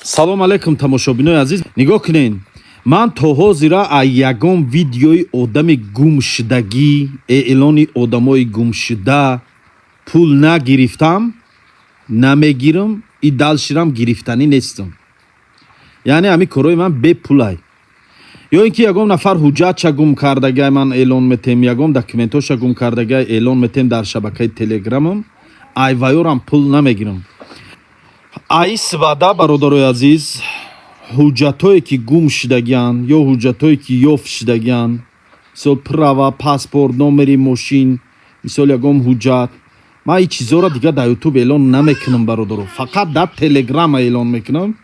Салом алейкум, тамошобинои азиз. Нигоҳ кунед, ман то ҳозира аз ягон видеои одами гумшудагӣ, эълони одамои гумшуда пул нагирифтам, намегирам и далширам гирифтанӣ нестам. Яъне ҳамин корҳои ман бепулай. Ё ин ки ягон нафар ҳуҷҷатша гум кардагай, ман эълон метем, ягон документоша гум кардагай, эълон метем дар шабакаи Телеграмам, айваёрам пул намегирам. Аи сивада, бародарои азиз, ҳуҷҷатҳое ки гум шудагианд ё ҳуҷҷатҳое ки ёфт шудагианд, мисол права, паспорт, номери мошин, мисол ягон ҳуҷҷат, ман ин чизҳоро дигар дар Ютуб эълон намекунам, бародаро, фақат дар Телеграма эълон мекунам.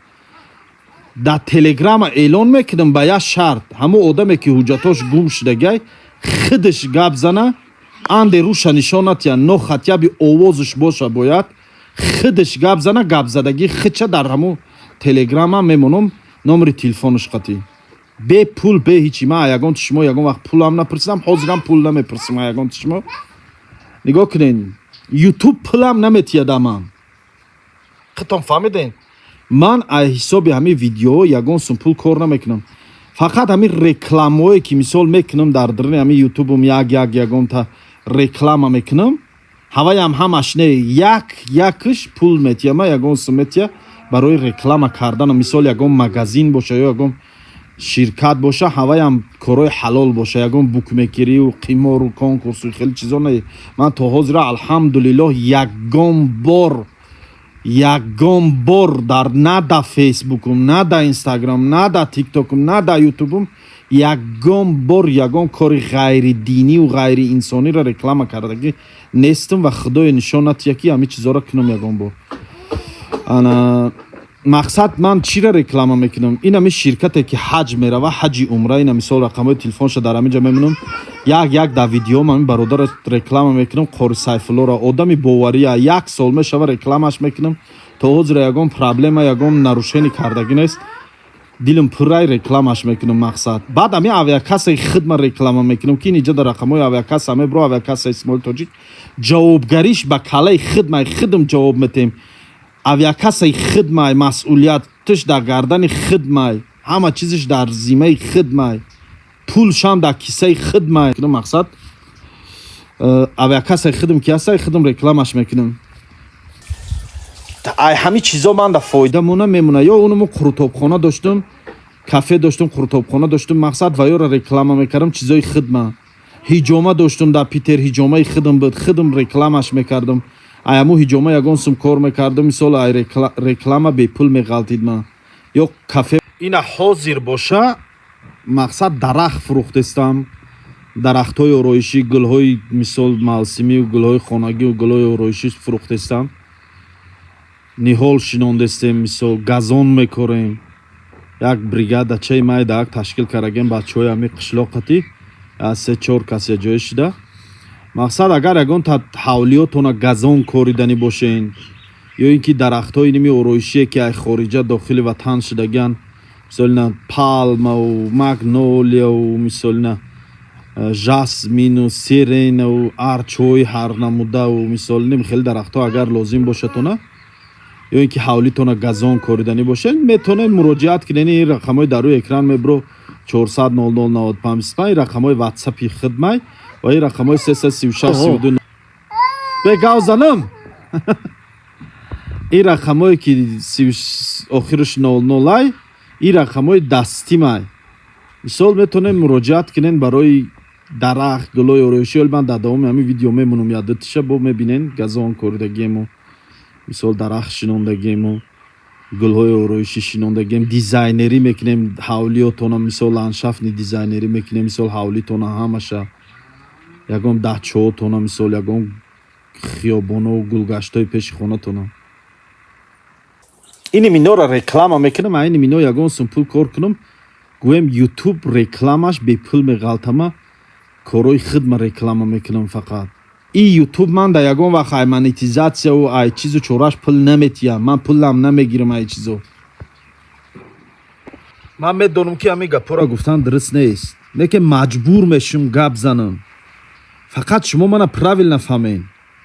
Дар Телеграма эълон мекунам ба як шарт: ҳамон одаме ки ҳуҷҷатҳош гум шудагай, худаш гап зана, анде руша нишон натия, но хотя бы овозаш боша, бояд худаш гап зана. Гапзадагӣ худша дар ҳамун Телеграма мемонам, номери телефонаш қатӣ, бе пул, бе ҳичи. Ман ягон шумо ягон вақт пулам напурсидам, ҳозирам пул намепурсам ягон шумо. Нигоҳ кунед, Ютуб пулам наметияда ман. Худтон фаҳмиден, ман аз ҳисоби ҳамин видеоҳо ягон сум пул кор намекунам. Фақат ҳамин рекламаое ки мисол мекунам дар даруни ҳамин Ютубум, як як ягонта реклама мекунам, ҳаваям ҳамаш не, як якш пул метия, ма ягон сум метия барои реклама карданам. Мисол, ягон магазин боша ё ягон ширкат боша, ҳаваям корҳои ҳалол боша, ягон букмекерию қимору конкурсу хеле чизо не. Ман то ҳозира, алҳамдулиллоҳ, ягон бор, ягон бор дар на да Фейсбукум, на да Инстаграм, на да Тиктокум, на да Ютубум ягон бор ягон кори ғайридинию ғайриинсониро реклама кардагӣ нестам ва худоё нишон натия, ки ҳамин чизоро кунам ягон бор. Ана мақсад, ман чиро реклама мекунам? Ин ҳамин ширкате ки ҳаҷ мерава, ҳаҷи умра, ина мисол рақамҳои телефонша дар ҳамин ҷа мемонам. Як як дар видеом ҳамин бародарро реклама мекунам, Қори Сайфуллоро. Одами бовария, як сол мешава рекламаш мекунам, то ҳозира ягон проблема, ягон нарушение кардагӣ нест. Дилам пуррай, рекламаш мекунам. Мақсад, баъд ҳамин авиакассаи хидма реклама мекунам, ки ин иҷа дар рақамҳои авиакасса мебро. Авиакасса Исмоил Тоҷик, ҷавобгариш ба калаи хидмаи хидм ҷавоб метем. Авиакассаи хидмай, масъулиятш дар гардани хидмай, ҳама чизиш дар зимаи хидмай, пулшам дар кисаи хидмай. Мақсад, авиакассаи хидм ки ҳастай, хидм рекламаш мекунам. Ай ҳамин чизо ман да фоида мона мемона. Ё уну мо қурутобхона доштум, кафе доштум, қурутобхона доштум, мақсад, ва ёро реклама мекардам, чизои хидма. Ҳиҷома доштум дар Питер, ҳиҷомаи хидм буд, хидм рекламаш мекардам. Ай ҳамун ҳиҷома ягон сум кор мекардам, мисол, ай реклама бепул меғалтид ман. Ё кафе ина ҳозир боша, мақсад, дарахт фурӯхтестам, дарахтҳои ороишӣ, гулҳои мисол мавсимию гулҳои хонагию гулҳои ороишӣ фурӯхтестам, ниҳол шинондестем, мисол, газон мекорем. Як бригадачаи майдаак ташкил кардагем, бачаҳои ҳамин қишлоқатӣ, аз се чор кас яҷоя шида. Мақсад, агар ягон та ҳавлиётона газон кориданӣ бошен ё ин ки дарахтҳои ними ороишие, ки ай хориҷа дохили ватан шудагиан, мисол ина палмау, магнолияу, мисол ина жасмину, сиренау, арчҳои ҳарнамудау, мисол ним хеле дарахтҳо агар лозим бошатона ё ин ки ҳавлитона газон кориданӣ бошед, метавонед муроҷиат кунед. Ин рақамҳои дар рӯи экран мебро: 400 00 95 25, рақамҳои Ватсапи хидмай ва ин рақамҳои 336 32 бегавзанам. Ин рақамҳое ки охираш 00 ай, ин рақамҳои дастимай. Мисол, метавонед муроҷиат кунед барои дарахт, гулои ороишӣ. Ҳоли ман дар давоми ҳамин видео мемонам яддатиша, бо мебинен газон коридагиему, мисол, дарахт шинондагиему, гулҳои ороишӣ шинондагием. Дизайнерӣ мекунем ҳавлиётона, мисол, ландшафтный дизайнерӣ мекунем, мисол, ҳавлитона ҳамаша, ягон дачаотона, мисол, ягон хиёбонову гулгаштҳои пеши хонатона. Ини миноро реклама мекунам, а ини мино ягон сум пул кор кунам, гӯем, Ютуб рекламаш бепул меғалтама, корҳои хидма реклама мекунам фақат. И Ютуб ман дар ягон вақт ай монетизатсияву ай чизу чораш пул наметиям, ман пулам намегирам ай чизо. Ман медонам, ки ҳамин гапҳоро гуфтан дуруст нест, лекин маҷбур мешум гап занам. Фақат шумо мана правильно фаҳмен.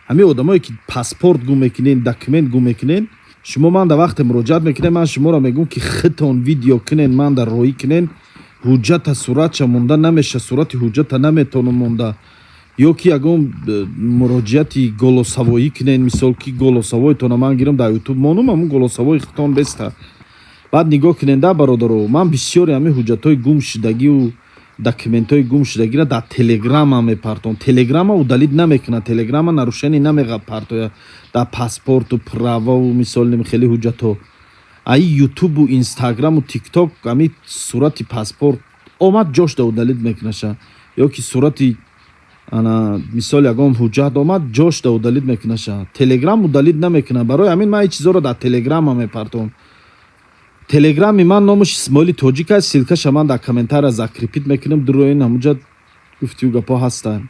Ҳамин одамое ки паспорт гум мекунен, документ гум мекунен, Шумо ман дар вақте муроҷиат мекунед, ман шуморо мегӯм, ки хитон видео кунен, ман дар роҳӣ кунен. Ҳуҷҷата суратша монда намеша, сурати ҳуҷҷата наметавонам монда. Ё ки ягон муроҷиати голосовой кунен, мисол, ки голосовой тона ман гирам, дар Ютуб монум, ҳамун голосовой хитон беста. Баъд нигоҳ кунен да, бародаро, ман бисёре ҳамин ҳуҷҷатҳои гумшудагию документҳои гумшудагиро дар Телеграма мепартом. Телеграма удалить намекунад, Телеграма нарушение намепартояд дар паспорту правову, мисол, хеле ҳуҷҷатҳо. Аи Ютубу Инстаграму Тикток ҳами сурати паспорт омад, ҷошда удалить мекунаша, ё ки сурати ана, мисол, ягон ҳуҷҷат омад, ҷошда удалить мекунаша. Телеграм удалить намекунад. Барои ҳамин ман ин чизоро дар Телеграма мепартом. Телеграми ман номаш Исмоили Тоҷик аст. Ссылка ша ман дар комментария закрепить мекунам. Дуроин ҳамуҷа гуфтию гапҳо ҳастанд.